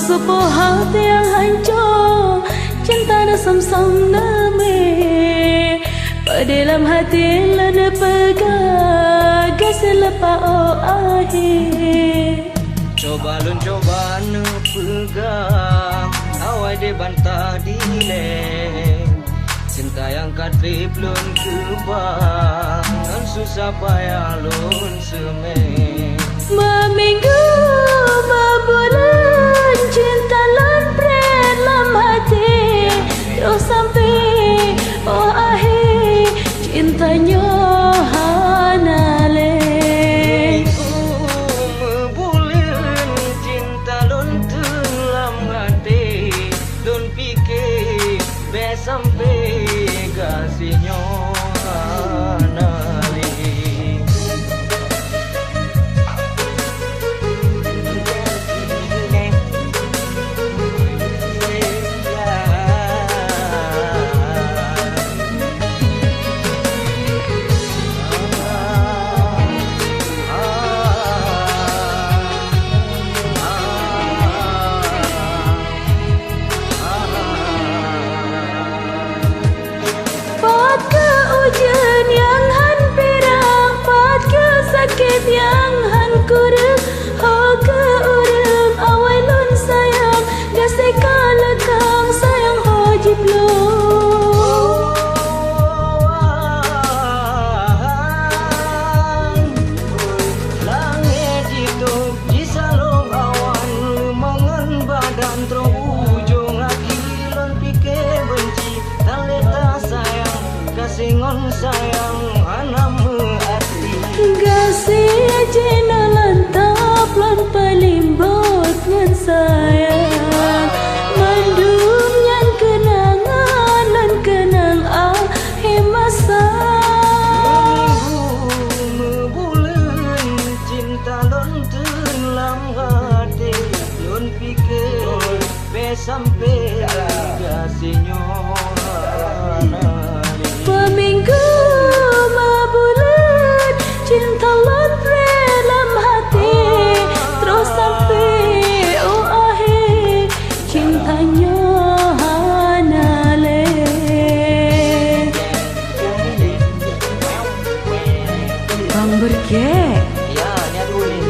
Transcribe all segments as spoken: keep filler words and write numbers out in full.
Seupôt hati nyang hanco, cinta na sam-sam neumé. Padé lam hati lôn neupeugah, gaséh leupah oh ahé. Cuba lôn cuba neupeugah, awai deh bantah dilèe. Cinta nyang ka trép lôn keubah, ngon susah payah lôn seumé. Meuminggu, meubuleuen, cinta lôn preh lam hati. Troh sampoe, oh ahé, cinta nyoe hana lé. Meuminggu, meubuleuen, cinta lôn teun lam hati. Lôn pike, bèk sampoe gaséh nyoe hana lé. Pat keu ujeuen nyang han pirang, pat keu sakét nyang han kureueng, ho keu ureueng awai lôn sayang, gaséh ka leukang sayang ho jiplueng. Langét jitôb jisalôb awan, leumongon badan troh ujong akhé lôn pike beunci. Tan lé tasayang, gaséh ngon sayang hana meuarti. Gaséh jinoe lôn tôb lôn peulimbot ngon sayang. Mandum nyan keunangan lôn keunang ahé masa. Meuminggu meubuleuen cinta lôn teun lam hati. Lôn pike bèk sampoe gaséh nyoe hana lé. Peuminggu meubuleuen cinta lôn preh lam hati. Troh sampoe oh ahé, cinta nyoe hana lé. Bang Berkek. Ya, nyan ulih.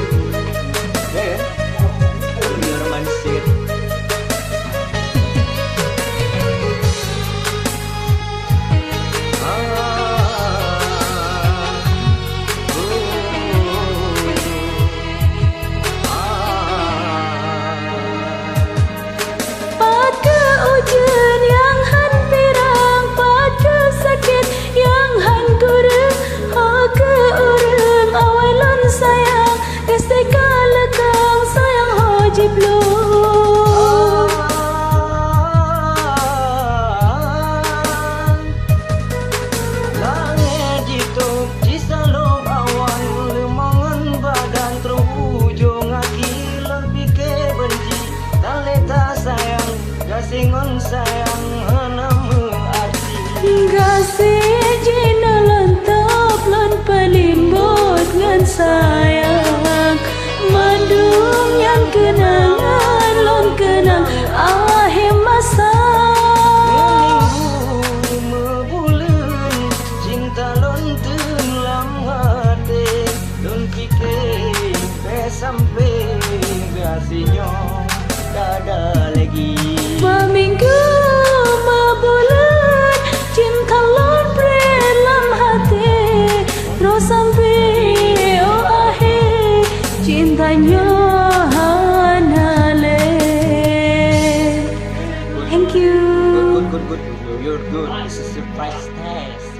Ya, ya. Biar manis sikit. Pat keu ujeuen nyang han pirang, pat keu sakét nyang han kureueng, ho keu ureueng awai lôn sayang, gaséh ka leukang sayang ho jiplueng. Langét jitôb jisalôb awan, leumongon badan troh ujong akhé lôn pike beunci. Tan lé tasayang, gaséh ngon sayang hana meuarti. Gaséh jinoe lôn tôb lôn peulimbot ngon sayang. Mandum nyan keunangan lôn keunang ahé masa. Meuminggu meubuleuen cinta lôn teun lam hati. Lôn pike bèk sampoe gaséh nyoe tada lagi. Meuminggu meubuleuen cinta lôn preh lam hati. Troh sampoe oh ahé, cinta nyoe hana lé. Thank you. Good, good, good, good. You're good. It's a surprise test.